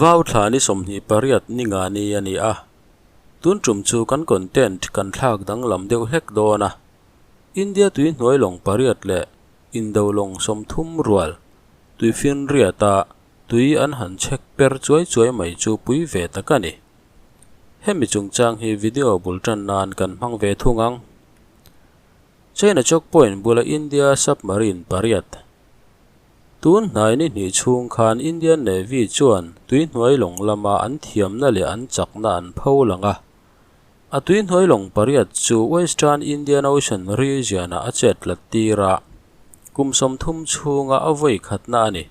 Vau thla ni 28 ni nga ni a ni a, tun tum chu kan content kan thlak danglam deuh hlek dawn a. India tui hnuai lawng pariat leh indo lawng 30 rual tuifinriata tui an han chhek per chuai chuai mai chu pui ve tak a ni. Hemi chungchang hi video bul tan nan kan hmang ve thung ang. China choke point bula India submarine pariat. Tun hnai ni hnih chhung khan Indian Navy chuan tui hnuai lawng lama an thiamna leh an chakna an pho lang a. A tui hnuai lawng pariat chu Western Indian Ocean region-ah a chet tlat tir a, kum 30 chhunga a vawi khatna a ni.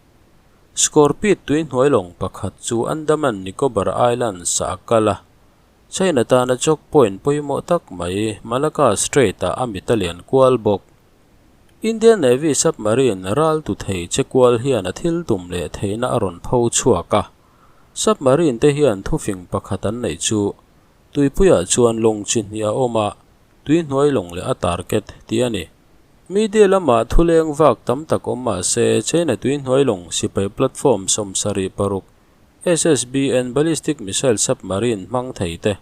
Scorpene tui hnuai lawng pakhat chu Andaman Nicobar Islands ah a kal a. China tana choke point pawimawh tak mai Malacca Strait-ah a mit a lian kual bawk. Indian Navy submarine ral tu thei che kual hian a thil tum leh theihna a rawn pho chhuak a. Submarine te hian thufing pakhat an neih chu tuipuiah chuan lawng chi hnih a awm a, tui hnuai lawng leh a target tih a ni. Media lamah thuleng vak tam tak awm mah se China tui hnuai lawng sipai platform 76 SSBN ballistic missile submarine hmang thei te,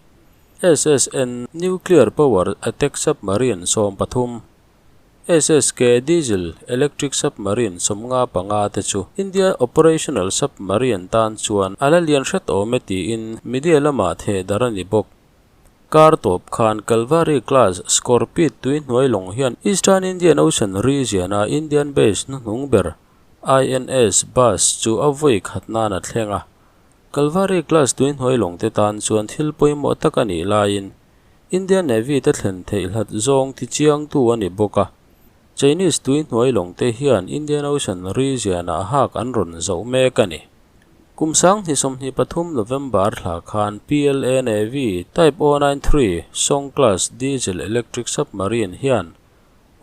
SSN nuclear power attack submarine 13, SSK diesel electric submarine 55 te chu India operational submarine tan chuan a la lian hret awm e tiin media lamah theh dar a ni bawk. Kar tawp khan Kalvari class Scorpene tui hnuai lawng hian Eastern Indian Ocean region a Indian base hnuhnung ber INS Bas chu a vawi khat nan a thleng a. Kalvari class tui hnuai lawng te tan chuan thil pawimawh tak a nih laiin Indian Navy te thlen theih hlat zawng ti chiang tu a ni bawk a. Chinese tui hnuai lawng te hian Indian Ocean region-ah hak an rawn zoh mek a ni. Kum 2023 November thla khan PLA Navy Type 093 Song class diesel electric submarine hian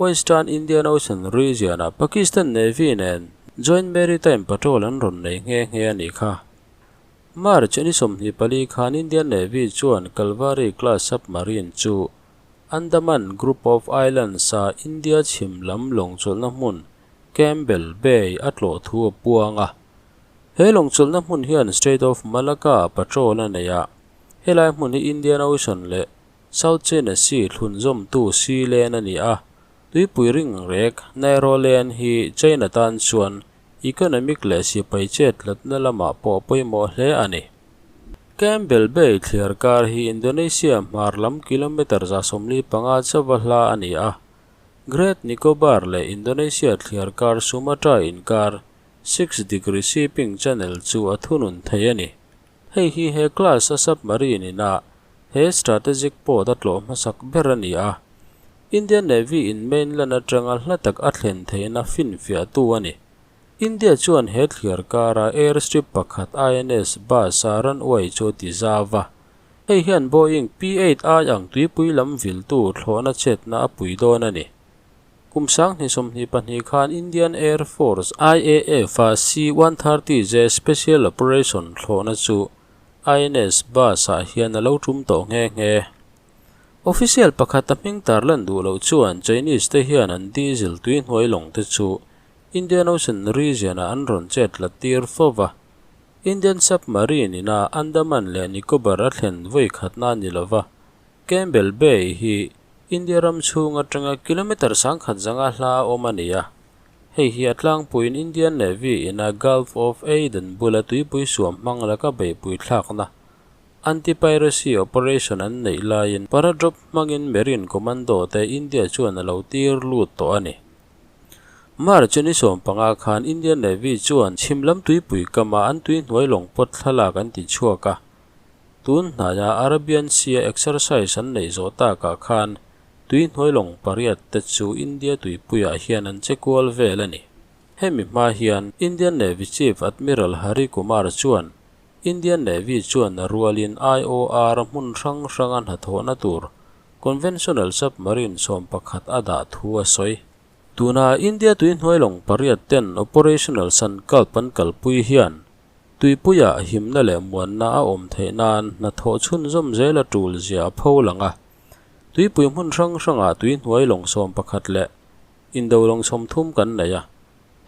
Western Indian Ocean region-ah Pakistan Navy nen Joint Maritime Patrol an rawn nei nghe nghe a nih kha. March ni 24 khan Indian Navy chuan Kalvari class submarine chu Andaman Group of Islands a India chhim lam lawng chawlhna hmun Campbell Bay a tlawh thu a puang a. He lawng chawlhna hmun hian Strait of Malacca patrol a nei a. Helai hmun hi Indian Ocean leh South China Sea thlun zawmtu sea lane a ni a. Tuipui ring rek narrow lane hi China tan chuan economic leh sipai chet tlatna lamah pawh pawimawh hle a ni. Campbell Bay thliar kar hi Indonesia hmar lam kilometer 175 chawa hla a ni a. Great Nicobar leh Indonesia thliar kar Sumatra inkar 6 degree shipping channel chu a thunun thei a ni. Hei hi he class a submarine ina he strategic port a tlawh hmasak ber a ni a. Indian Navy in mainland atanga hla tak a thlen theihna finfiah tu a ni. India chuan he thliar kara airstrip pakhat INS Bas a runway chu ti zawa. Hei hian Boeing P-8I ang tuipui lam viltu thlawhna chetna a pui dawn a ni. Kum 2022 khan Indian Air Force IAF a C-130J Special Operation thlawhna chu INS Bas ah hian a lo tum tawh nghe nghe. Official pakhat a hming tar lan duh loh chuan Chinese te hian an diesel tui hnuai lawng te chu Indian Ocean region-ah an rawn chet tlat tir fova. Indian submarine ina Andaman leh Nicobar a thlen vawi khatna ni lova. Campbell Bay hi India ram chhung atanga kilometer 100 hla awm a ni a. Hei hi a tlangpuiin Indian Navy ina Gulf of Aden bula tuipui suam hmang laka beihpui thlakna anti-piracy operation an neih laiin paradrop hmangin Marine Commando te India chuan a lo tir lut tawh a ni. March ni 15 khan Indian Navy chuan chhimlam tuipui kama an tui hnuai lawng pawt thlalak an ti chhuak a. Tun hnaia Arabian Sea exercise an neih zawh takah khan tui hnuai lawng pariat te chu India tuipuiah hian an che kual vel a ni. Hemi hma hian Indian Navy Chief Admiral Hari Kumar chuan Indian Navy chuan a rualin IOR hmun hrang hrang a hnathawhna tur conventional submarine 11 a dah thu a sawi. Tuna India tui hnuai lawng pariat ten operational Sankalp an kalpui hian tuipuiah himna leh muanna a awm theih nan hnathawh chhunzawm zel a tul zia a pho lang a. Tuipui hmun hrang hrangah tui hnuai lawng 11 leh indo lawng 30 kan nei a.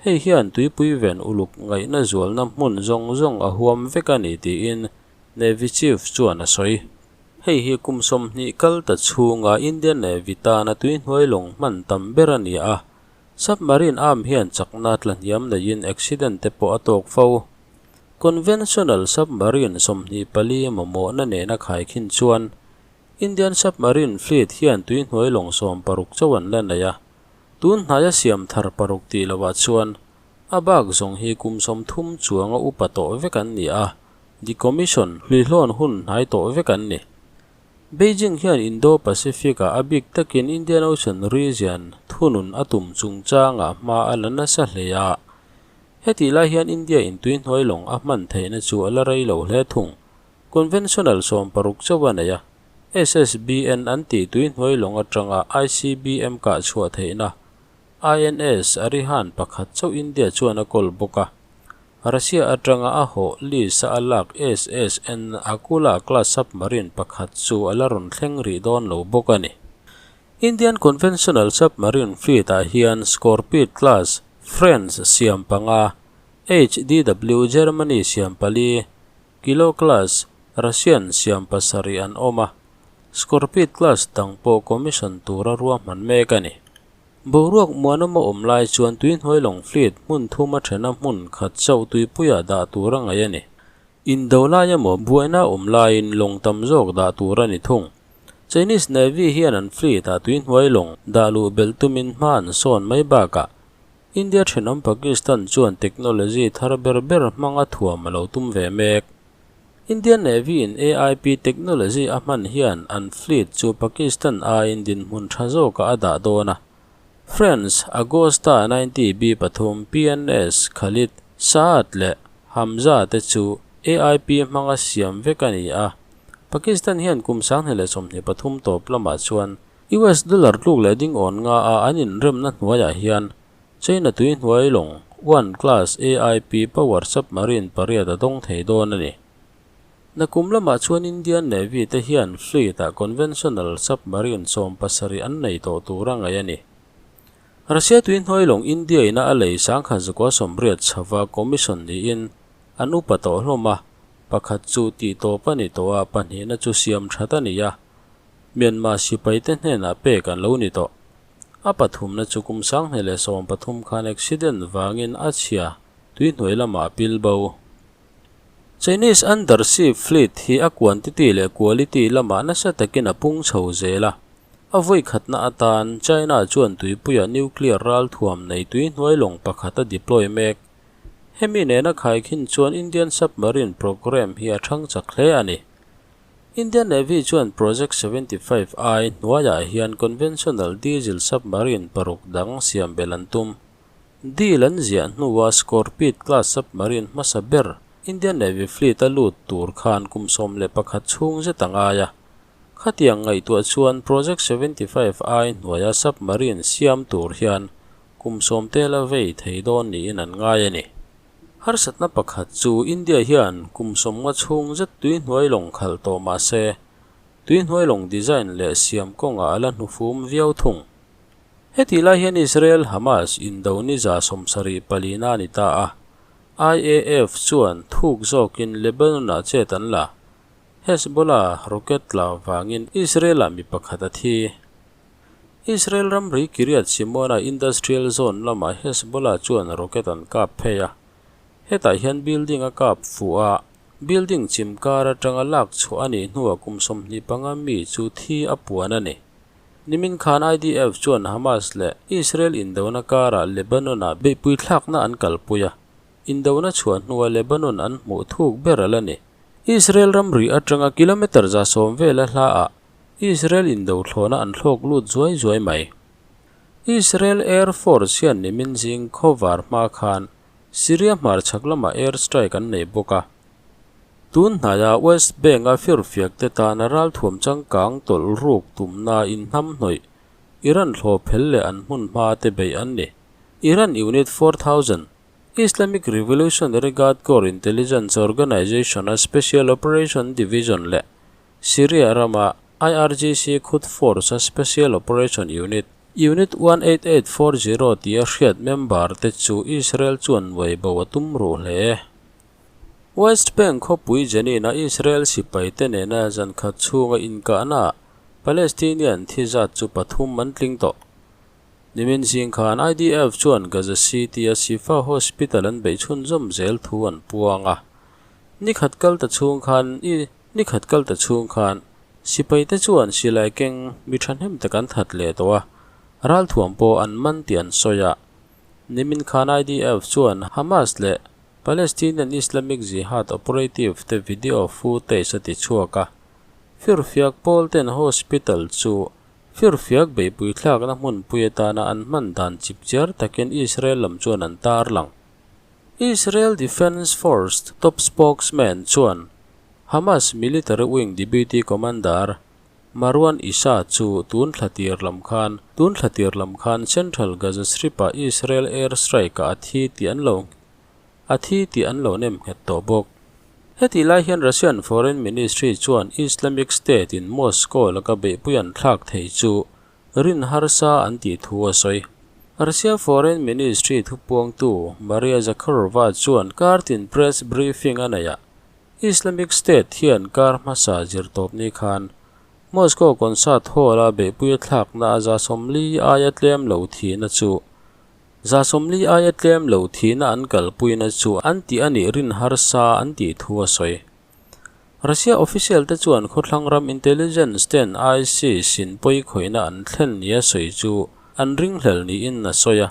Hei hian tuipui ven uluk ngaihna zualna hmun zawng zawng a huam vek a ni tiin Navy Chief chuan a sawi. Hei hi kum 20 kal ta chhunga Indian Navy tana tuihnuai lawng hman tam ber a ni a, submarine arm hian chakna tlahniam neiin accident te pawh a tawk fo. Conventional submarine 24 mamawhna nena khaikhin chuan Indian submarine fleet hian tuihnuai lawng 16 chauh an la nei a, tun hnaia siam thar paruk tih lohah chuan a bak zawng hi kum 30 chuanga upa tawh vek an ni a, decommission hluihlawn hun hnai tawh vek an ni. Beijing hian Indo-Pacific-a a bik takin Indian Ocean region thunun a tum chungchangah hma a la nasa hle a. Heti lai hian India in tuihnuai lawng a hman theihna chu a la rei lo hle thung. Conventional 60 chauh a nei a, SSBN an tih tuihnuai lawng atanga ICBM kah chhuah theihna INS Arihant pakhat chauh India chuan a kawl bawk a. Russia atanga a hawh list a lak SSN Akula class submarine pakhat chu a la rawn thleng rih dawn lo bawk a ni. Indian conventional submarine fleet ah hian Scorpene class France siam panga, HDW Germany siam pali, Kilo class Russian siam pasarih an awm a, Scorpene class dang pawh commission tura ruahman mek a ni. Boruak muanawm a awm lai chuan tuihnuai lawng fleet hmun thum a thena hmun khat chauh tuipuiah dah tur a ngaih a ni. Indo lai emaw buaina awm laiin lawng tam zawk dah tur a ni thung. Chinese Navy hian an fleet ah tuihnuai lawng dah luh belh tumin hma an sawn mai bakah India thenawm Pakistan chuan technology thar ber ber hmanga thuam a lo tum ve mek. Indian Navy in AIP technology a hman hian an fleet chu Pakistan aiin dinhmun tha zawkah a dah dawn a. France Agosta 90 B pathum PNS Khalid, Saad leh Hamza te chu AIP hmanga siam vek a ni a. Pakistan hian kum 2023 tawp lamah chuan US dollar tluk leh ding awn nga a an inremna hnuaiah hian China tuihnuai lawng one class AIP power submarine pariat a dawng thei dawn a ni. Nakum lamah chuan Indian Navy te hian fleet ah conventional submarine 70 an nei tawh tur a ngaih a ni. Russia tuihnuai lawng India ina a lei 1980 chhava commission niin an upa tawh hlawm a, pakhat chu tih tawp a ni tawh a, pahnihna chu siam that a ni a. Myanmar sipai te hnenah pek an lo ni tawh. A pathumna chu kum 2013 khan accident vangin a chhia tuihnuai lamah a pil bo. Chinese undersea fleet hi a quantity leh quality lamah nasa takin a pung chho zel a. A vawi khatna atan China chuan tuipuia nuclear ral thuam nei tuihnuai lawng pakhat a deploy mek. Hemi nena khaikhin chuan Indian submarine program hi a thang chak hle a ni. Indian Navy chuan Project 75 I hnuaiah hian conventional diesel submarine paruk dang siam bel an tum. Deal an ziah hnua Scorpene class submarine hmasa ber Indian Navy fleet a lut tur khan kum 11 chhung zet a ngai a. Khatiang ngaihtuah chuan Project 75 I hnuaia submarine siam tur hian kum 10 te la vei thei dawn niin an ngai a ni. Harsatna pakhat chu India hian kum 50 chhung zet tuihnuai lawng khalh tawh mah se, tuihnuai lawng design leh siam kawngah a la hnufum viau thung. Heti lai hian Israel Hamas indo ni 74 na ni ta a, IAF chuan thuk zawkin Lebanon-ah chet an la. Hezbollah rocket tla vangin Israel-ah mi pakhat a thi. Israel ramri Kiryat Shimona industrial zone lamah Hezbollah chuan rocket an kap phei a. Hetah hian building a kap fuh a, building chimkar atanga lak chhuah a nih hnuah kum 25 mi chu thi a puan a ni. Nimin khan IDF chuan Hamas leh Israel indona karah Lebanon-ah beihpui thlakna an kalpui a. Indona chhuah hnuah Lebanon an hmuh thuk ber ala ni. Israel ramri atanga kilometer 110 vela hlaah Israel indo thlawna an thlawk lut zuai zuai mai. Israel Air Force hian nimin zing khawvar hma khan Syria hmar chhak lamah air strike an nei bawk a. Tun hnaia West Bank a firfiak te tana ral thuam changkang tawlh ruk tumna in hnam hnawih Iran thlaw phel leh an hmun hma te beih an ni. Iran Unit 4000 Islamic Revolutionary Guard Corps Intelligence Organization a Special Operation Division leh Syria rama IRGC Quds Force a Special Operation Unit. Unit 18840 tia hriat member te chu Israel chuan nuai bo a tum ruh hle. West Bank khawpui Jenin-a Israel sipaite nena zan khat chhunga inkahnaah Palestinian thi zat chu pathum an tling tawh. Nimin zing khan IDF chuan Gaza City-a Shifa Hospital an beih chhunzawm zel thu an puang a. Ni khat kal ta chhung khan ni khat kal ta chhung khan sipaite chuan silai keng mi thahnem tak an that leh tawh a, ralthuam pawh an man tih an sawi a. Nimin khan IDF chuan Hamas leh Palestinian Islamic Jihad operative te video footage a ti chhuak a, firfiak pawl ten hospital chu Firfiak beihpui thlakna hmunpui atana an hman dan chipchiar takin Israel lam chuan an tarlang. Israel Defense Force top spokesman chuan Hamas military wing deputy commander Marwan Issa chu tun thla tir lam khan tun thla tir lam khan Central Gaza Strip-ah Israel air strike-ah a thi tih an lo a thi tih an lo nem nghet tawh bawk. Hetih lai hian Russian Foreign Ministry chuan Islamic State in Moscow laka beihpui an thlak thei chu rin harsa an tih thu a sawi. Russia Foreign Ministry thupuangtu Maria Zakharova chuan kartin press briefing a neih ah Islamic State hian kar hmasa zirtawpni khan Moscow concert hall-a beihpui a thlakna a za 40 aia tlem lo thihna chu 40 aia tlem lo thihna an kalpuina chu an tih a nih rin harsa an tih thu a sawi. Russia official te chuan khawthlang ram intelligence ten ISIS in pawikhawihna an thlen nia sawi chu an ringhlel niin a sawi a.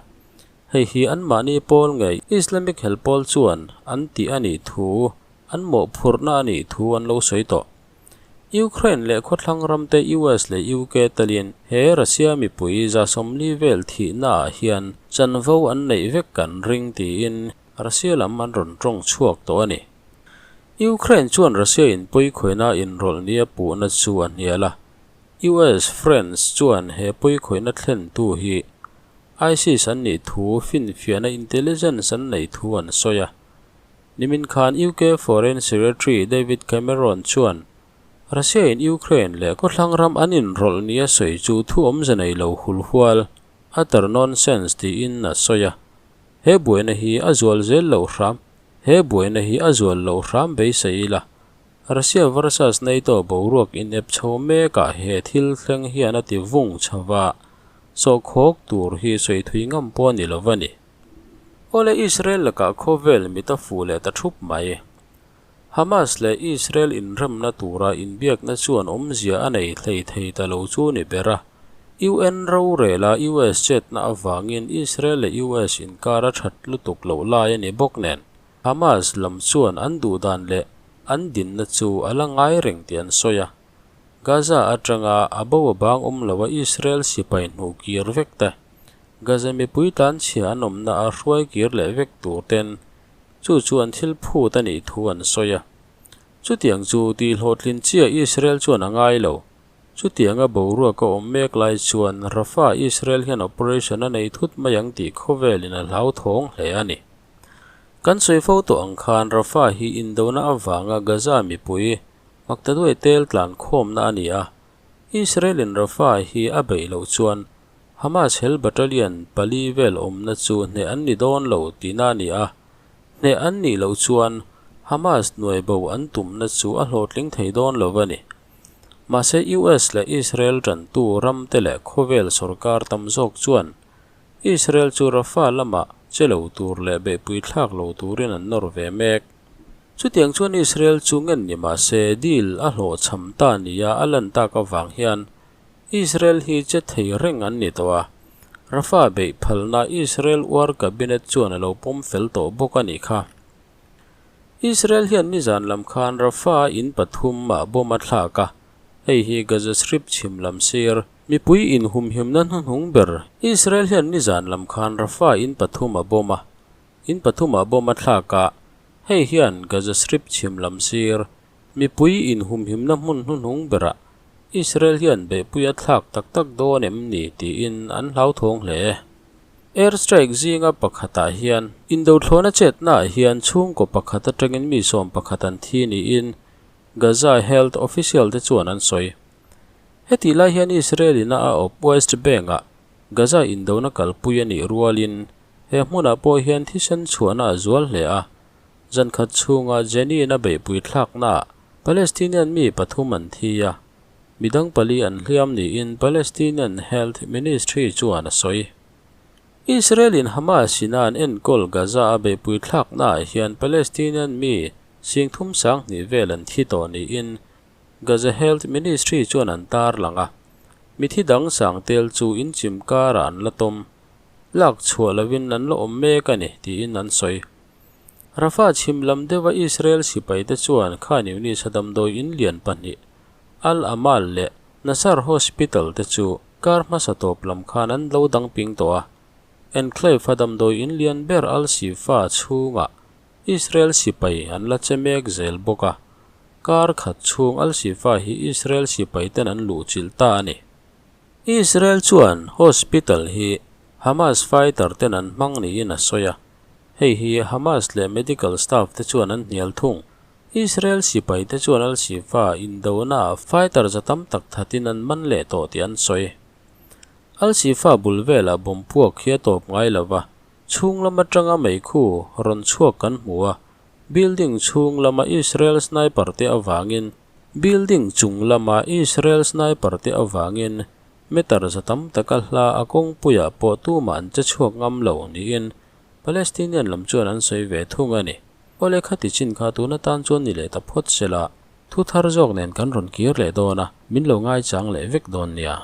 Hei hi anmahni pawl ngei Islamic hel pawl chuan an tih a nih thu an mawhphurhna a nih thu an lo sawi tawh. Ukraine leh khawthlang ramte US leh UK talin he Russia mipui 40 vel thihnaah hian chanvo an neih vek kan ring tiin Russia lam an rawn tawng chhuak tawh a ni. Ukraine chuan Russia in pawikhawihna inrawlh nia puhna chu a hnial a, US France chuan he pawikhawihna thlentu hi ISIS an nih thu finfiahna intelligence an neih thu an sawi a. Nimin khan UK Foreign Secretary David Cameron chuan Russia in Ukraine leh khawthlang ram an inrawlh nia sawi chu thu awmze nei lo hulhual, utter nonsense tiin a sawi a. He buaina hi a zual zel loh hram He buaina hi a zual loh hram beisei ila, Russia versus NATO boruak inep chho mekah he thil thleng hian a ti vung chho va, sawhkhawk tur hi sawi thui ngam pawh a ni lo va ni. Awle Israel lakah khawvel mit a fuh leh ta thup mai. Hamas leh Israel inremna tura inbiakna chuan awmzia a nei hlei thei ta lo chu ni ber a. UN rorela US chetna avangin Israel leh US inkar a that lutuk loh lai a ni bawk nen, Hamas lam chuan an duhdan leh an dinna chu a la ngai reng tih an sawi a. Gaza atanga a bo a bang awm loa Israel sipai hnuh kir vek te, Gaza mipui tlanchhia an awmna a hruai kir leh vek tur ten chu chu an thil phut a nih thu an sawi a. Chutiang chu tih hlawhtlin chiah Israel chuan a ngai lo. Chutianga boruak a awm mek lai chuan Rafah Israel hian operation a nei thut mai ang tih khawvelin a hlauthawng hle a ni. Kan sawi fo tawh ang khan Rafah hi indona avanga Gaza mipui maktaduai tel tlan khawmna a ni a. Israel-in Rafah hi a beih loh chuan Hamas hel battalion pali vel awmna chu hneh an ni dawn lo tihna a ni a, hneh an nih loh chuan Hamas hnuai bo an tumna chu a hlawhtling thei dawn lo a ni. Mahse US leh Israel tantu ramte leh khawvel sorkar tam zawk chuan Israel chu Rafah lamah che lo tur leh beihpui thlak lo turin an nawr ve mek. Chutiang chuan Israel chu ngen ni mahse deal a hlawhchham ta nia a lan tak avang hian Israel hi che thei reng an ni tawh a, Rafah beih phalna Israel War Cabinet chuan a lo pawm fel tawh bawk a nih kha. Israel hian nizan lam khan Rafah in pathum ah bomb a thlak a, hei hi Gaza Strip chhim lam sir mipui inhumhimna hnuhnung ber Israel hian nizan lam khan Rafah in pathum a bomb a, in pathum ah bomb a thlak a, hei hian Gaza Strip chhim lam sir Mipui inhumhimna hmun hnuhnung berah Israel hian beihpui a thlak tak tak dawn em ni tiin an hlauthawng hle. Air strike zinga pakhatah hian indothlawna chetnaah hian chhungkaw pakhat atangin mi 11 an thi niin Gaza health official te chuan an sawi. Hetih lai hian Israel ina a awp West Bank-ah. Gaza indona kalpui a nih rualin he hmunah pawh hian thisen chhuahna a zual hle a, zan khat chhunga Jenin-a beihpui thlaknaah Palestinian mi pathum an thi a, mi dang pali an hliam niin Palestinian Health Ministry chuan a sawi. Israel-in Hamas-in a an enkawl Gaza-a beihpui thlaknaah hian Palestinian mi singthum sanghnih vel an thi tawh niin Gaza Health Ministry chuan an tarlang a, mithi dang sang tel chu inchim karah an la tawm, lak chhuah lovin an la awm mek a ni, tiin an sawi. Rafah chhim lam deuha Israel sipaite chuan Khan Yunis-a damdawi in lian pahnih, Al Amal leh Nasser Hospital te chu kar hmasa tawp lam khan an lo dang ping tawh a, enclave-a damdawi in lian ber Al Shifa chhungah Israel sipai an la che mek zel bawk a, kar khat chhung Al Shifa hi Israel sipai ten an luhchilh ta a ni. Israel chuan hospital hi Hamas fighter ten an hmang niin a sawi a, hei hi Hamas leh medical staff te chuan an hnial thung. Israel sipai te chuan Al Shifa indonaah fighter za tam tak thatin an man leh tawh tih an sawi. Al Shifa bul velah bomb puak hi a tawp ngai lo va, Chhung lam atanga meikhu rawn chhuak kan hmu a, building chhung lama Israel sniper te avangin building chung lama Israel sniper te avangin meter za tam taka hla a kawngpuiah pawh tumah an che chhuak ngam lo niin Palestinian lam chuan an sawi ve thung a ni. Awle khati chin kha tun atan chuan ni leh ta phawt sela, thu thar zawk nen kan rawn kir leh dawn a, min lo ngaichang leh vek dawn nia.